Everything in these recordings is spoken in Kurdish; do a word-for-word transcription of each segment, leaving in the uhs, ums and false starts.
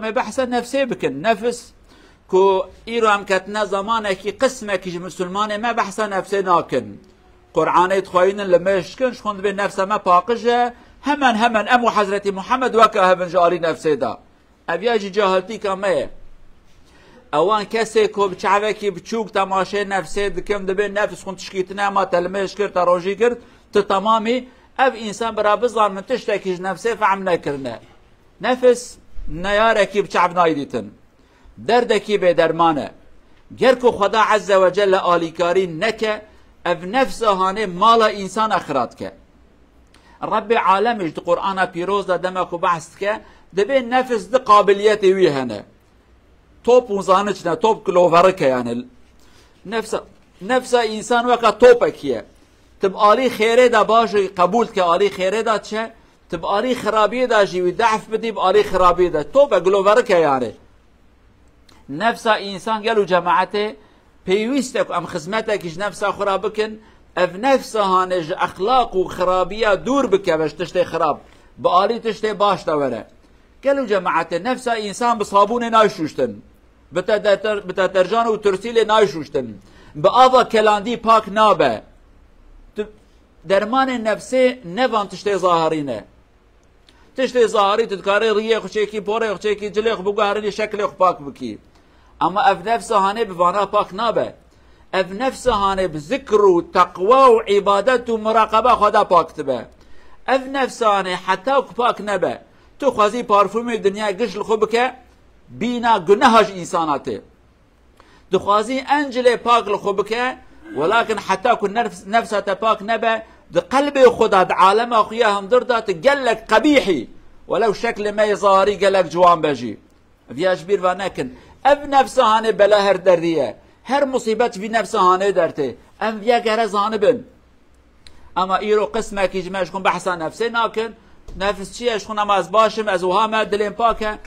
Em behsa nefsê bikin. Nefs ku îro em ketine zamanekî, qismekî ji misilmanê me behsa nefsê nakin. Qur'anê dixwayînin li mêj dikin, ji xwe dibê nefsa me paqij e. Hemen hemen em û Hezretî Muhammed weke hev in ji alî nefsê de. Ev ya jî cahiltîka me ye. Ewan kesê ku bi çavekî biçûk temaşê nefsê dikin, dibê nefs xwe tişkîtine, ema te li mêj kir, te rojî kir, tu temamî. Ev însan bira bizan min tiştekî ji nefsê fehm nekirine. Nefs neyarekî bi çav nayê dîtin. Derdekî bêderman e. Ger ku Xweda Azze ve Celle alîkarî neke, ev nefsa hanê mala însana xira dike. Rebbê Alem jî di Qur'ana Pîroz de dema ku behs dike, dibê nefs di qabiliyetê wî hene. Top û zaniç ne, top giloverik e yani. Nefsa, nefsa însan weka topekî ye. Tu bi alî xêrê de baş û qebûl dike, alî xêrê de diçe, tu bi alî xirabiyê de jî wî dehf bidî, bi alî xirabiyê de. Top e, giloverik e yani. Nefsa însan gel û cemaetê pêwîst e ku em xizmetekî ji nefsa xwe re bikin. Ev nefsa hanê ji exlaq û xirabiya dûr bikeve, ji tiştê xirab, bi alî tiştê baş de were. Gel û cemaetê, nefsa însan bi sabûnê nayê şûştin. Bi te-, deter-, bi deterjan û tirsîlê nayê şûştin. Bi ava kelandî pak nabe. Tu, dermanê nefsê ne van tiştê zahirî ne. Tiştê zahirî tu dikarê riyê xwe çêkî, porê xwe çêkî, cilê xwe biguherînî, şeklê xwe pak bikî. Ama ev nefsa hanê bi vana pak nabe. Ev nefsa hanê bi zikr û teqwa û îbadet û muraqeba Xweda pak dibe. Ev nefsa hanê heta ku pak nebe, tu xwezî parfumê dinya giş li xwe bike, bîna guneha ji însana tê. Dixwazî encilê pak li xwe bike, welakin heta ku nefs-, nefsa te pak nebe, di qelbê xwe de, di alema xwe ya hundir de tu gelek qebîh î, welew şeklê me yê zahirî gelek ciwan be jî. Viya ji bîr ve nekin. Ev nefsa hanê bela her derdî ye. Her musîbet vî nefsa hanê dertê. Em viya gere zanibin. Ama îro qismekî ji me ji xwe behsa nefsê nakin. Nefs çi ye? Ji xwe nema ez baş im, ez wiha me, dilê min pak e.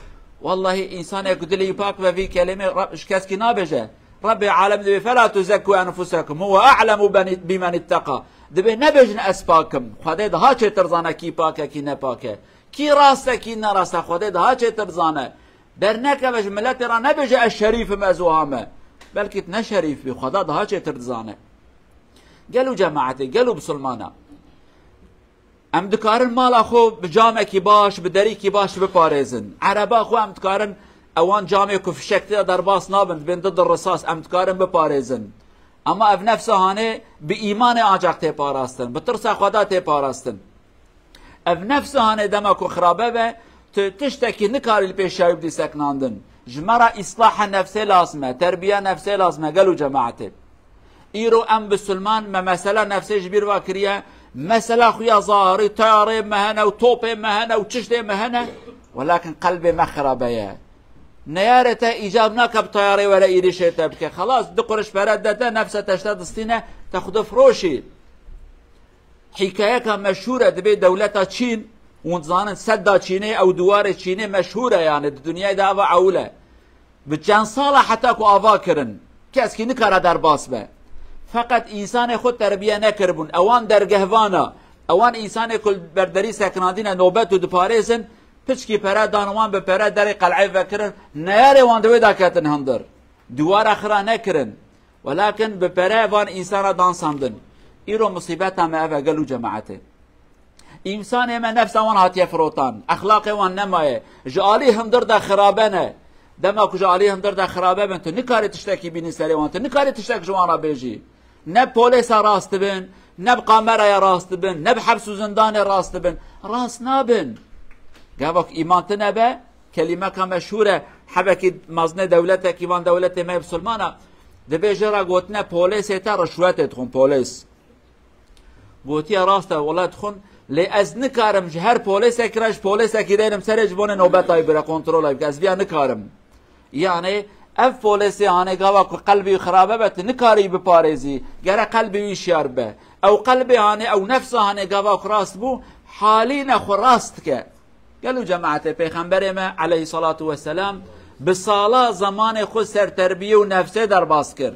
Wellahî, însanê ku dilê wî pak be, vî kelimê Reb-, ji keskî nabêje. Rebbê alem dibê, "Fela tuzekku enfusekum, huwe a'lemu beni-, bimen itteka." Dibê nebêjin, "Ez pak im." Xwedê daha çêtir zane kî pak e, kî ne pak e. Kî rast e, kî ne rast e, Xwedê daha çêtir dizane. Dernekeve ji miletê re nebêje, "Ez şerîf im, ez wiha me." Belkî tu ne şerîf bî, Xweda daha çêtir dizane. Gel û cemaetê, gel û bisilmana. Em dikarin mala xwe bi camekî baş, bi derîkî baş biparêzin. Ereba xwe em dikarin, ewan camê ku fişek tê de derbas nabin, dibên di di risas, em dikarin biparêzin. Ama ev nefsa hanê bi îmanê ancak tê parastin, bi tirsa Xweda tê parastin. Ev nefsa hanê dema ku xirabe be, tu tiştekî nikarî li pêşiya wî bidî sekinandin. Ji me re îslaha nefsê lazim e, terbiya nefsê lazim e, gel û cemaetê. Îro em bisilman, me mesela nefsê ji bîr ve kiriye, mesela xwe ya zahirî, tayarê me hene û topê me hene û çiştê me hene, welakin qelbê me xirabe ye. Neyarê te îcab nake bi tayarê were êrîşê te bike. Xelas, du quriş pere de te, nefse te ji te distîne, te xwe difiroşî. Hîkayeka meşhûr e, dibê dewleta Çîn, hûn dizanin sedda Çînê, ew diwarê Çînê meşhûr e, yani di dinyayê de ava ewil e. Bi çend sala heta ku ava kirin, keskî nikare derbas be. Feqet însanê xwe terbiye nekiribûn. Ewan dergehvana, ewan însanê ku li berderî sekinandîne nobet û diparêzin, piçkî pere dan wan, bi pere derê qel'ê vekirin, neyarê wan di wê de ketin hundir. Diwara xira nekirin. Welakin bi pere van însana dan sandin. Îro musîbeta me ev e, gel û cemaetê. Însanê me nefsa wan hatiye firotan. Exlaqê wan nemaye. Ji alî hundir de xirabe ne. Dema ku ji alî hundir de xirabe bin, tu nikarî tiştekî bînî serê wan. Tu nikarî tiştek ji wan re bêjî. Ne polêsa rast dibin, ne bi kameraya rast dibin, ne bi heps û zindanê rast dibin. Rast nabin. Gava ku îman tine be, kelîmeka meşhûr e, hebekî mezinê dewletekî van dewletê me yê bisilman e, dibê jê re gotine polêsê te rişwetê dixwin, polês. Gotiye rast e, wele dixwin, lê ez nikarim ji her polêsekî re ji polêsekî rênim serê ji bonê nobetayî bire, kontrolayî bike, ez viya nikarim. Yani ev polêsê hanê gava ku qelbî wî xirabe be, tu nikarî biparêzî, gere qelbê wî şiyar be. Ew qelbê hanê, ew nefsa hanê gava ku rast bû, halîne xwe rast dike. Gel û cemaetê, Pêxemberê me aleyhissalatu vesselam bi sala zemanê xwe ser terbiyê û nefsê derbas kir.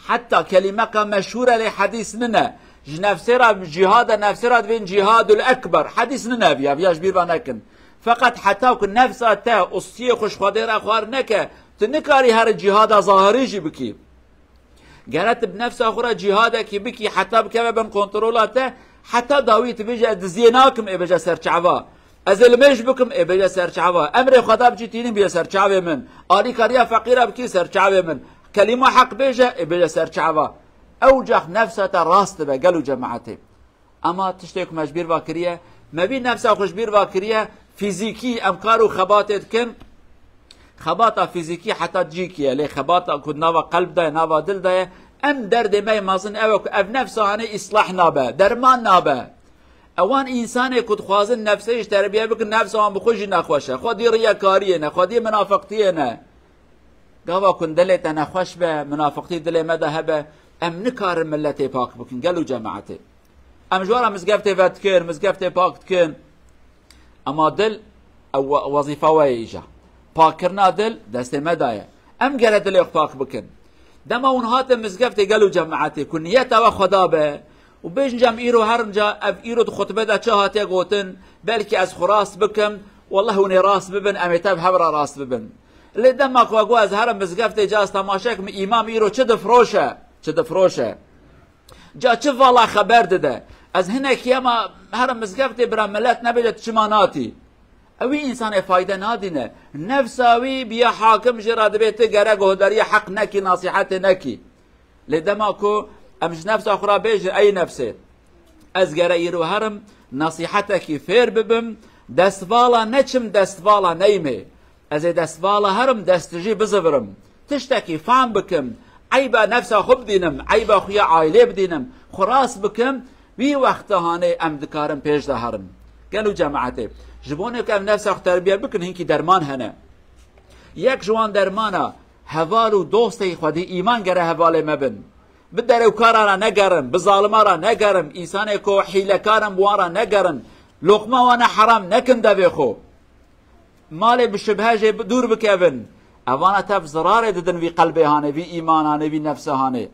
Heta kelîmeka meşhûr e lê hedîs nine. Ji nefsê re, cîhada nefsê re dibên cîhadul ekber. Hedîs nine viya, viya ji bîr ve nekin. Feqet heta ku nefsa te û stiyê xwe ji Xwedê re xwar neke, tu nikarî here cîhada zahirî jî bikî. Gere tu bi nefsa xwe re cîhadekî bikî, heta bikeve bin kontrola te, heta dawî tu bêje, "Ez diziyê nakim", ê bêje, "Serçava." "Ez ilmêj bikim", ê bêje, "Serçava." "Emrê Xweda biçî tînin", bêje, "Serçavê min." "Alîkariya feqîra bikî", "Serçavê min." "Kelîma heq bêje", ê bêje, "Serçava." Ew cax nefsa te rast dibe, gelo cemaetê. Ema tiştê ku me ji bîr va kiriye, me vî nefsa xwe ji bîr va kiriye, fîzîkî em kar û xebatê dikin. Xebata fîzîkî heta cîkî ye, lê xebata ku nava qelb de ye, nava dil de ye, em derdê me yê mezin ew e ku ev nefsa hanê îslah nabe, derman nabe. Ewan însanê ku dixwazin nefsê ji terbiye bikin, nefsa wan bi xwe jî nexweş e. Xwedî riyekariyê ne, xwedî minafiqtiyê ne. Gava ku dilê te nexweş be, minafiqtî dilê me de hebe, em nikarin miletê pak bikin, gelo cemaetê. Em ji we re mizgeftê vedikin, mizgeftê pak dikin. Ema dil, ew we-, wezîfa we ye îja. Pakkirina dil destê me de ye. Em gere dilê xwe pak bikin. Dema hûn hatin mizgeftê, gelo cemaetê, ku niyeta we Xweda be û bêjin, cem îro herin ca ev îro di xutbe de çi hatiye gotin, belkî ez xwe rast bikim, wallah hûn ê rast bibin, em ê tev hev re rast bibin. Lê dema ku got ez herim mizgeftê, ca ez temaşe kim îmam îro çi difroşe, çi difroşe. Ca çi vala xeber dide. Ez hinekî ema herim mizgeftê, bira milet nebêje tu çima natî. Ew wî însanê fayde nadîne. Nefsa wî biya hakim jê re, dibê tu gere guhdariya heq nekî, nasîhetê nekî. Lê dema ku em ji nefsa xwe re bêjin, ey nefsê, ez gere îro herim, nasîhetekî fêr bibim, destvala neçim, destvala neyme. Ez ê destvala herim, destijî bizivirim. Tiştekî fam bikim, eyba nefsa xwe bidînim, eyba xwe ya aîlê bidînim, xwe rast bikim, wî wexta hanê em dikarin pêş de herin. Gelo cemaetê, ji bonê ku em nefsa xwe terbiye bikin, hinkî derman hene. Yek ji wan dermana, heval û dostê xwedî îman gere hevalê me bin. Bi derewkara re negerin, bi zalima re negerin, însanê ku hîlekar in bi wan re negerin, loqma wan e heram, nekin devê xwe. Malê bi şibhe jê bi dûr bikevin. Evana tev zirarê didin vî qelbê hanê, vî îman hanê, vî nefsê hanê.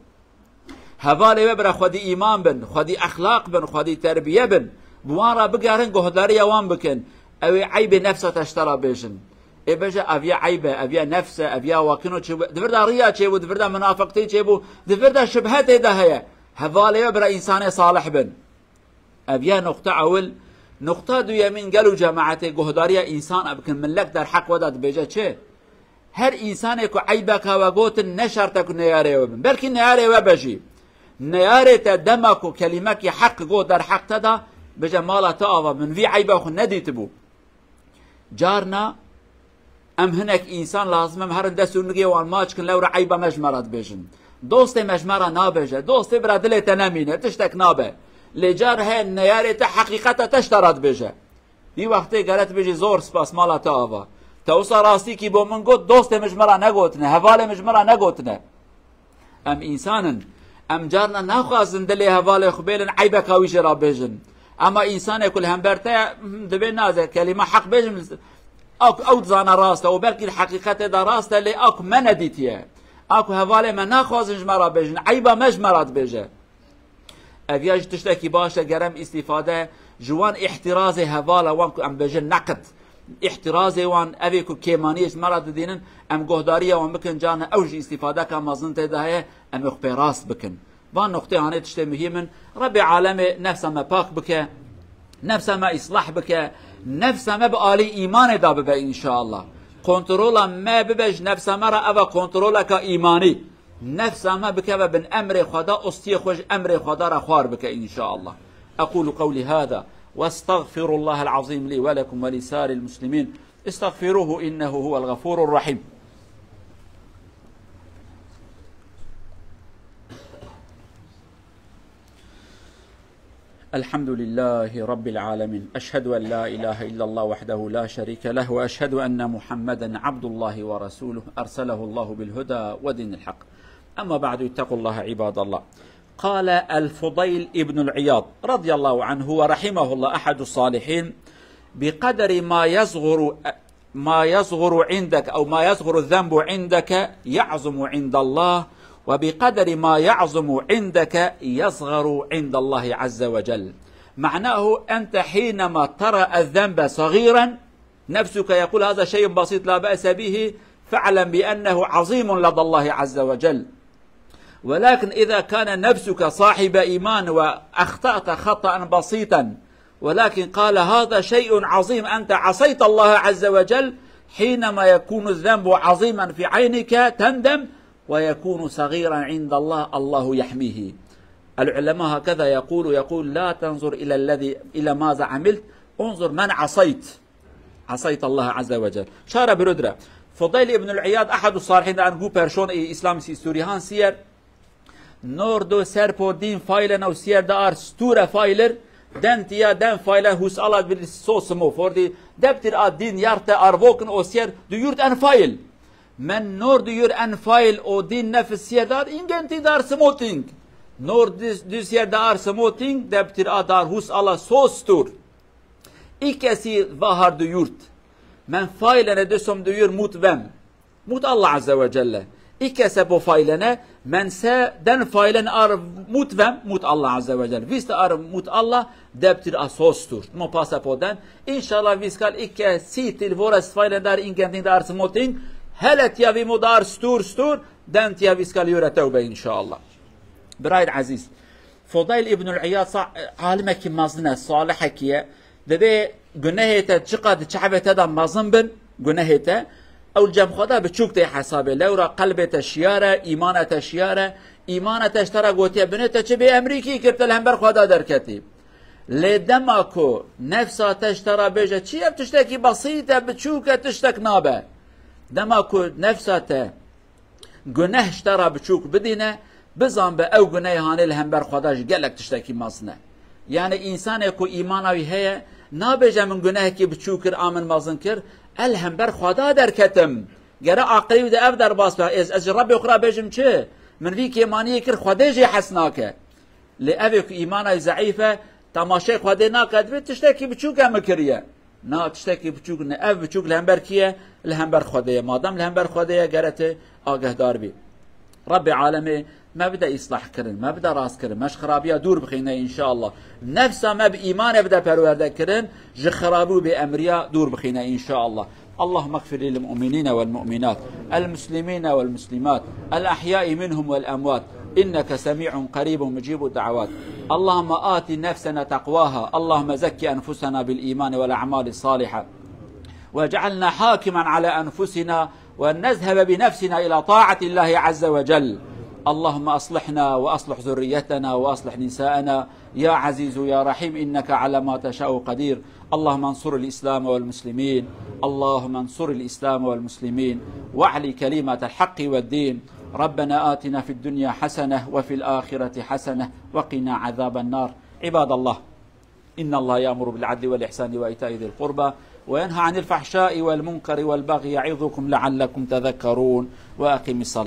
Hevalê we bira xwedî îman bin, xwedî exlaq bin, xwedî terbiye bin. Bi wan re bigerin, guhdariya wan bikin. Ew ê eybê nefsa te ji te re bêjin. Ê bêje, ev ya eyb e, ev ya nefs e, ev ya wakino çêbû. Di vir de riya çêbû, di vir de minafiqtî çêbû, di vir de şibhe tê de heye. Hevalê we bira însanê salih bin. Ev ya nuqta ewil. Nuqta duyemîn, gelo cemaetê guhdariya însan bikin, millet derheq we de dibêje çi? Her însanê ku eybeka we gotin, ne şert e ku neyarê we bin. Belkî neyarê we be jî. Neyarê te dema ku kelîmekî heq got derheq te de, bêje, mala te ava, min vî eyba xwe nedîtibû. Carna em hinek însan lazim em herin dest û nigê wan maç kin, lewra eyba me ji me re dibêjin. Dostê me ji me re nabêje. Dostê bira dilê te nemîne, tiştek nabe. Lê car heye neyarê te heqîqeta te ji te re dibêje. Vî wextê gere tu bêjî, zor spas, mala te ava. Te wisa rastîkî bo min got, dostê min ji min re negotine, hevalê min ji min re negotine. Em însan in. Em carna naxwazin dilê hevalê xwe bêlin, eybeka wî jê re bêjin. Ema însanê ku li hember te ye, hm, dibê naze, kelîma heq bêjim, a ku ew dizane rast e û belkî li heqîqetê de rast e, lê a ku me nedîtiye. A ku hevalê me naxwazin ji me re bêjin, eyba me ji me re dibêje. Ev ya jî tiştekî baş e, ger em îstîfade ji wan îhtirazê hevala wan ku em bêjin neqid, îhtirazê wan, evê ku kêmaniyê ji me re didînin, em guhdariya wan bikin, carna ew jî îstîfadeka mezin tê de heye, em ê xwe pê rast bikin. Van noqtê hanê tiştê muhîm in. Rebê alemê nefsa me pak bike, nefsa me îslah bike, nefsa me bi alî îmanê de bibe înşallah. Kontrola me bibe ji nefsa me re, eva kontroleka îmanî. Nefsa me bikeve bin emrê Xweda, ostiyê xwe ji emrê Xweda re xwar bike, înşallah. أقول قولي هذا وأستغفر الله العظيم لي ولكم ولسائر المسلمين. استغفروه إنه هو الغفور الرحيم. الحمد لله رب العالمين. أشهد أن لا إله إلا الله وحده لا شريك له، وأشهد أن محمدا عبد الله ورسوله، أرسله الله بالهدى ودين الحق. أما بعد، اتقوا الله عباد الله. قال الفضيل ابن العياض رضي الله عنه ورحمه الله، أحد الصالحين: بقدر ما يصغر ما يصغر عندك، أو ما يصغر الذنب عندك يعظم عند الله، وبقدر ما يعظم عندك يصغر عند الله عز وجل. معناه، أنت حينما ترى الذنب صغيرا، نفسك يقول هذا شيء بسيط لا بأس به، فاعلم بأنه عظيم لدى الله عز وجل. ولكن إذا كان نفسك صاحب إيمان وأخطأت خطأ بسيطا، ولكن قال: هذا شيء عظيم، أنت عصيت الله عز وجل، حينما يكون الذنب عظيما في عينك تندم، ويكون صغيرا عند الله، الله يحميه. العلماء هكذا يقول، يقول: لا تنظر إلى الذي، إلى ماذا عملت، انظر من عصيت. عصيت الله عز وجل. Şara birudre. Fudayl ibn al-İyad, ahadu salihin, an gu perşon e İslam si-, Surihan siyer. Nor do ser po din faylen o siyer da ar sture fayler. Den tiya den faylen hus alat bir so smo fordi. Deptir a din yarte arvokin o siyer du yurt en fayl. Men nor du yur en fayl o din nefis siyer dar ingenti dar smoting. Nor du, du siyer da ar smoting deptir a dar hus ala so stur. Î kesî va har du yurt. Men faylene disom du yur mut vem. Mut Allah Azze ve Celle. Î kese bo faylene, men se den faylen ar mut vem, mut Allah Azze ve Celle. Vîst ar mut Allah, deptir a so stur. Mo pasa poden. İnşallah vîskal î kesî til vores faylen dar ingentin dar smotin. Hele tiya vi mo dar stur stur. Den tiya vîskal yore tewbe inşallah. Birayên ezîz. Fudayl îbnul Îyad sa-, alimekî mezin e, salihekî ye. Divê gunehê te çiqa di çavê te de mezin bin, gunehê te, ew li cem Xweda biçûk tê hesabê. Lewra qelbê te şiyar e, îmana te şiyar e. Îmana te ji te re gotiye, binê te çi bêemrîkî kir, te li hember Xweda derketî. Lê dema ku nefsa te ji te re bêje, çi ye, tiştekî besît e, biçûk e, tiştek nabe. Dema ku nefsa te guneh ji te re biçûk bidîne, bizan be ew gunehê hanê li hember Xweda jî gelek tiştekî mezin e. Yani însanê ku îmana wî heye, nabêje min gunehekî biçûk kir a min mezin kir, ez li hember Xweda derketim. Gere aqilî wî de ev derbas be, ez, ez ji Rebbê xwe re bêjim çi? Min vî kêmaniyê kir, Xwedê jê hes nake. Lê evê ku îmana wî zeîf e, temaşeyê Xwedê nake, divê tiştekî biçûk e min kiriye. Na, tiştekî biçûk ne. Ev biçûk li hember kî ye? Li hember Xwedê ye. Madem li hember Xwedê ye, gere tu agehdar bî. Rebbê alemê me bide îslah kirin, me bide rast kirin, me ji xirabiya dûr bixîne înşallah. Nefsa me bi îmanê bide perwerde kirin, ji xirabî û bêemriya dûr bixîne înşallah. اللهم اغفر للمؤمنين والمؤمنات، المسلمين والمسلمات، الأحياء منهم والأموات، إنك سميع قريب مجيب الدعوات. اللهم آت نفسنا تقواها، اللهم زك أنفسنا بالإيمان والأعمال الصالحة، واجعلنا حاكما على أنفسنا، ونذهب بنفسنا إلى طاعة الله عز وجل. اللهم أصلحنا وأصلح ذريتنا وأصلح نساءنا، يا عزيز يا رحيم، إنك على ما تشاء قدير. اللهم انصر الإسلام والمسلمين، اللهم انصر الإسلام والمسلمين، واعل كلمة الحق والدين. ربنا آتنا في الدنيا حسنة وفي الآخرة حسنة وقنا عذاب النار. عباد الله، إن الله يأمر بالعدل والإحسان وإيتاء ذي القربى وينهى عن الفحشاء والمنكر والبغي يعظكم لعلكم تذكرون. وأقم الصلاة.